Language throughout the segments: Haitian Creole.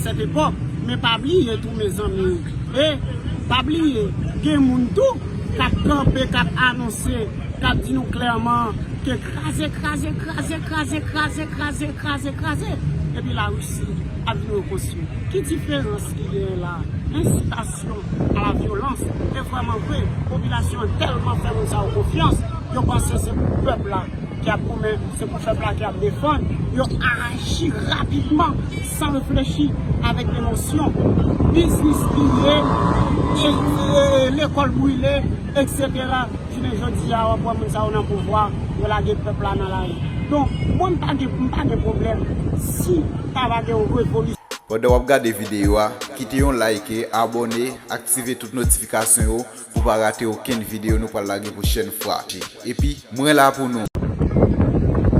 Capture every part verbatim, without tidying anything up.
Cette époque, men pa bliye tou, mezanmi. E pa bliye, gen moun tou k ap kanpe, k ap anonse, k ap di nou klèman ke kraze, kraze, kraze, epi Larisi ap vin rekonstwi. Ki diferans ki genyen la? Ensitasyon a la vyolans. E vrèman vre, popilasyon an tèlman fè moun sa yo konfyans, yo panse se pou pèp la ki ap goumen, se pou pèp la ki ap defann, yo aji rapidman, san reflechi, avèk emosyon. Biznis piye, e, e, lekòl brile, etsetera. Jounen jodi a, w ap wè moun sa yo nan pouvwa, yo lage pèp la nan lari. Donk, mwen, m pa gen, m pa gen pwoblèm si ta va gen yon revolisyon. Pandan w ap gade videyo a, kite yon like, abòne, aktive tout notifikasyon yo pou w pa rate okenn videyo nou pral lage pwochèn fwa. Epi, mwen la pou nou.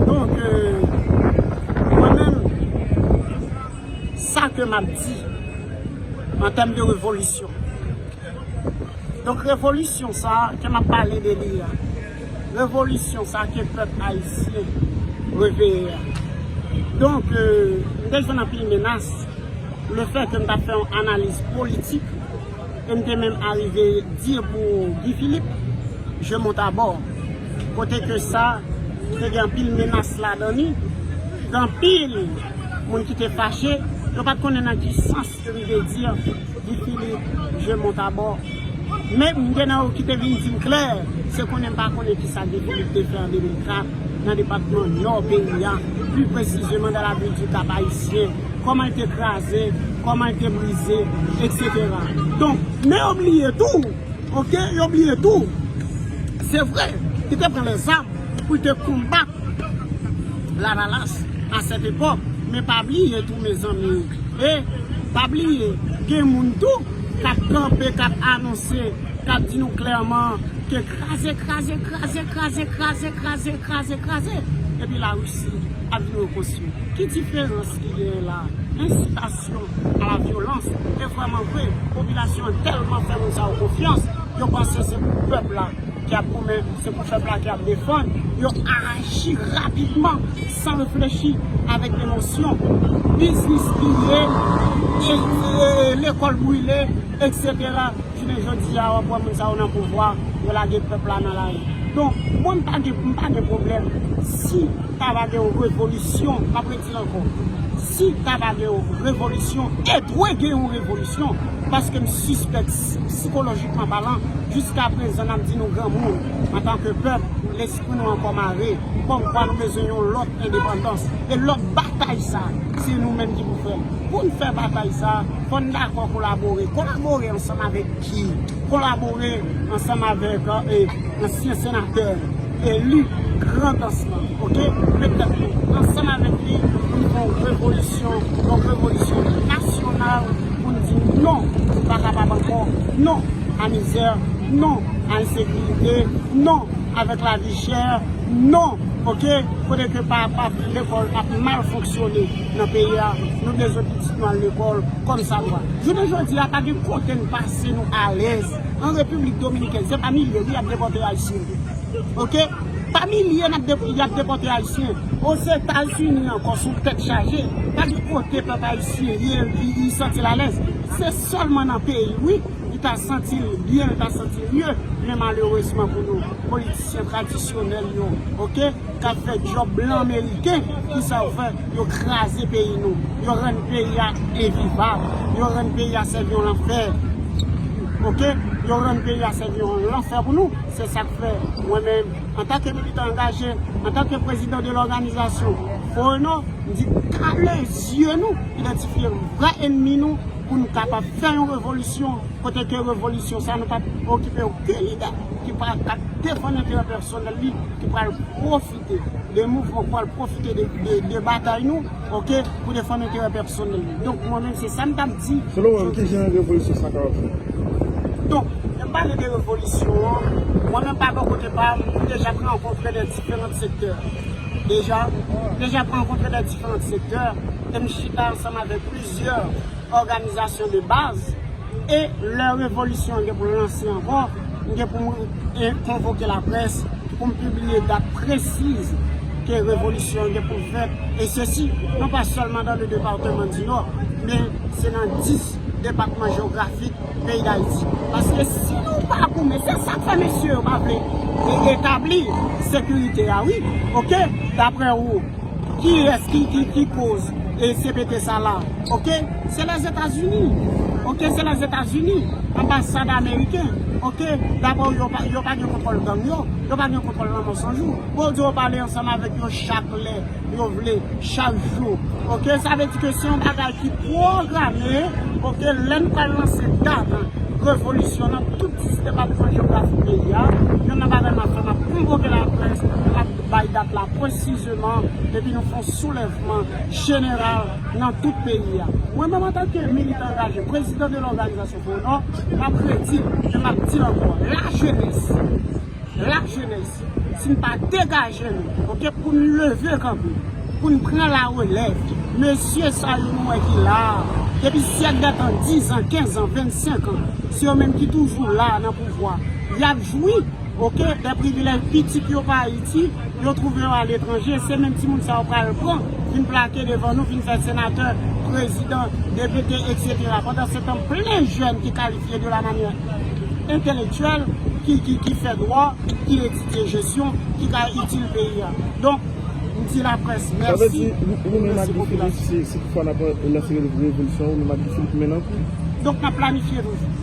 Donk, euh, mwen menm, sa ke m ap di an tèm de revolisyon. Donk, revolisyon sa a ke m ap pale de li a, revolisyon sa a ke pèp ayisyen reveye a. Donk, euh, m te jwenn anpil menas, lefètke m t ap fè yon analiz politik, e m te menm arive di pou Guy Philippe, je monte à bord. Kote ke sa, te gen anpil menas ladan li, gen anpil moun ki te fache, yo pa t konnen nan ki sans ke m te di, Guy Philippe, je monte à bord. Men m gen nan yo ki te vin di m klè, se konnen m pa konnen kisa Guy Philippe te fè an de mil kat nan depatman Nò peyi a, pli presizeman dans la ville du Cap Haïtien, kòman l te kraze, kòman l te brize, etsetera. Donk, men yo bliye tou, oke, yo bliye tou, se vre, li te pran lèzam pou l te konbat Lavalas à cette époque. Men pa bliye tou, mezanmi. E pa bliye, gen moun tou k ap kanpe, k ap anonse, k ap di nou klèman ke kraze, kraze, kraze, epi Larisi ap vin rekonstwi. Ki diferans ki genyen la? Ensitasyon a la vyolans. E vrèman vre, popilasyon an tèlman fè moun sa yo konfyans, yo panse se pou pèp la ki ap goumen, se pou pèp la ki ap defann, yo aji rapidman, san reflechi, avèk emosyon. Biznis piye, e, e, lekòl brile, etsetera. Jounen jodi a, w ap wè moun sa yo nan pouvwa, yo lage pèp la nan lari. Donk, mwen, m pa gen, m pa gen pwoblèm si ta va gen yon revolisyon, m ap redi l ankò. Si ta va gen yon revolisyon, e dwe gen yon revolisyon, paske m sispèk, sikolojikman palan, jiskaprezan, n ap di nou granmoun, antanke pèp, lespri nou ankò mare, kòmkwa nou bezwen yon lòt endepandans. E lòt batay sa, se nou menm ki pou fè l. Pou n fè batay sa, fò n dakò kolabore. Kolabore ansanm avèk ki? Kolabore ansanm avèk, e, ansyen senatè, eli Grandans lan, oke? Petèt nou, ansanm avèk li, nou fè yon revolisyon, yon revolisyon nasyonal pou n di non, nou pa kapab ankò, non a mizè, non a ensekirite, non avèk lavi chè, non, oke? Kote ke pa, pa lekòl ap mal fonksyone nan peyi a, nou bezwen pitit nou al lekòl kòmsadwa. Jounen jodi a, pa gen kote n pase nou alèz. An Repiblik Dominikèn, se pa milye, wi, y ap depòte Ayisyen. Oke? Pa milye n ap de-, y ap depòte Ayisyen. Ozetazini ankò, sou tèt chaje. Pa gen kote pèp ayisyen ye, li, li santi l alèz. Se sèlman nan peyi, wi, li ta santi l byen, li ta santi l mye. Men malerezman pou nou, politisyen tradisyonèl yo, oke, k ap fè djòb blan meriken, kisa yo fè? Yo kraze peyi nou. Yo rann peyi a envivab. Yo rann peyi a sèvi yon lanfè. Oke? Yo rann peyi a sèvi yon lanfè pou nou. Se sa k fè, mwen menm, antanke militan angaje, antanke prezidan de lòganizasyon Fo Reno, m di, kale zye nou, idantifye vrè ènmi nou, pou nou kapab fè yon revolisyon, kote ke revolisyon sa, nou p ap okipe okenn lidè ki pral, k ap defann enterè pèsonèl li, ki pral pwofite de mouvman, pral pwofite de, de, de batay nou, oke, pou defann enterè pèsonèl li. Donk, mwen menm, se sa m t ap di. Selon ou menm, ki jan revolisyon sa kapab fèt? Donk, lè m pale de revolisyon an, mwen menm, pa bò kote pa m, m deja pran kontre de diferan sektè. Deja, deja pran kontre de diferan sektè, e m chita ansanm avèk plizyè òganizasyon de baz, e lè revolisyon an gen pou l lanse ankò, m gen pou m, e, konvoke laprès, pou m pibliye dat presiz ke revolisyon an gen pou l fèt, e sesi, non pa sèlman dans le département du Nord, Se nan dis depatman jewografik peyi Dayiti. Paske si nou pa goumen, se sa k fè mesye yo pa vle e- etabli sekirite a, wi. Oke? Daprè ou, kiyès ki, ki, ki koz e C P T sa la? Oke? Se Lèzetazini. Oke? Se Lèzetazini. Anbasad ameriken. Oke? Daprè ou, yo pa, yo pa gen kontwòl gang yo. Yo pa gen kontwòl Lanmò San Jou. Bondye, yo pale ansanm avèk yo chak lè yo vle, chak jou. Oke, sa vle di ke se yon bagay ki pwograme. Oke, lè n pral lanse dat revolisyon nan tout dis depatman jewografik peyi a, youn nan bagay m ap fè, m ap konvoke laprès, m ap bay dat la presizeman, epi nou fè yon soulèvman jeneral nan tout peyi a. Mwen menm, antanke militan angaje, prezidan de lòganizasyon Fwon Nò, m ap redi, e m ap di l ankò, lajenès, lajenès, si n pa degaje nou, oke, pou n leve kanpe, pou n pran larelèv, mesye sa yo nou wè ki la a, depi syèk dètan, diz an, kenz an, vennsenk an, se yo menm ki toujou la nan pouvwa. Y ap jwi, oke, de privilèj pitit yo pa Ayiti, yo twouve yo aletranje, se menm timoun sa yo pral pran, vin plake devan nou, vin fè senatè, prezidan, depite, etsetera. Pandansetan, plen jèn ki kalifye de la manyè entelektyèl, ki, ki, ki fè dwa, ki etidye jesyon, ki ka itil peyi a. Donk, m di laprès mèsi, m remèsye popilasyon. Se, se poukwa n ap lanse revolisyon, ou menm ak Guy Philippe menm? Donk, n ap planifye toujou.